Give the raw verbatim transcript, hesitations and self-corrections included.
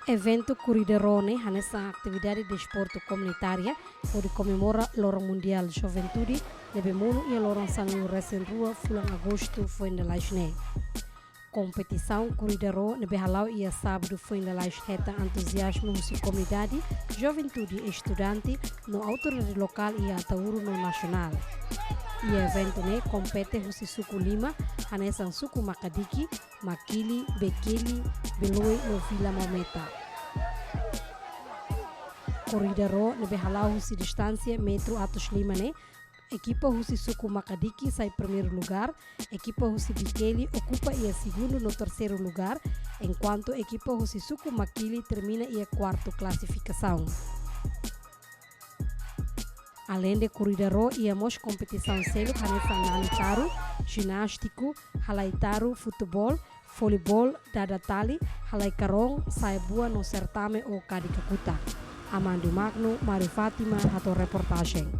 Eventu Korrida Ró ne'e hanesan atividade desportu komunitária hodi komemora Loron Mundiál Juventude ne'ebé monu iha loron sanulu-resin-rua fulan Agostu foin lalais ne'e. Kompetisaun Korrida Ró ne'ebé hala'o iha sábadu foin lalais hetan entuziazmu husi komunidade, juventude, estudante no autoridade lokál iha Ataúru no nasionál. Iha eventu ne'e kompete husi suku lima, hanesan suku Makadiki, Makili, Bekeli, Beloe no Vila Maumeta. Korrida Ró ne'ebé hala'o husi distánsia metru atus lima ne'e, ekipa husi suku Makadiki sai primeiru lugar, ekipa husi Bekeli okupa iha segundu no terseiru lugar, enkuantu ekipa husi suku Makili termina iha kuartu klasifikasaun. Aleinde Korrida Ró, iha mós kompetisaun seluk hanesan nani taru, jinástiku, halai taru, futeból, voleibol, dada tali, halai karon, sa'e buah no sertame ou kadi kakutak. Amando Magno, Mário Fátima, hato'o reportajen.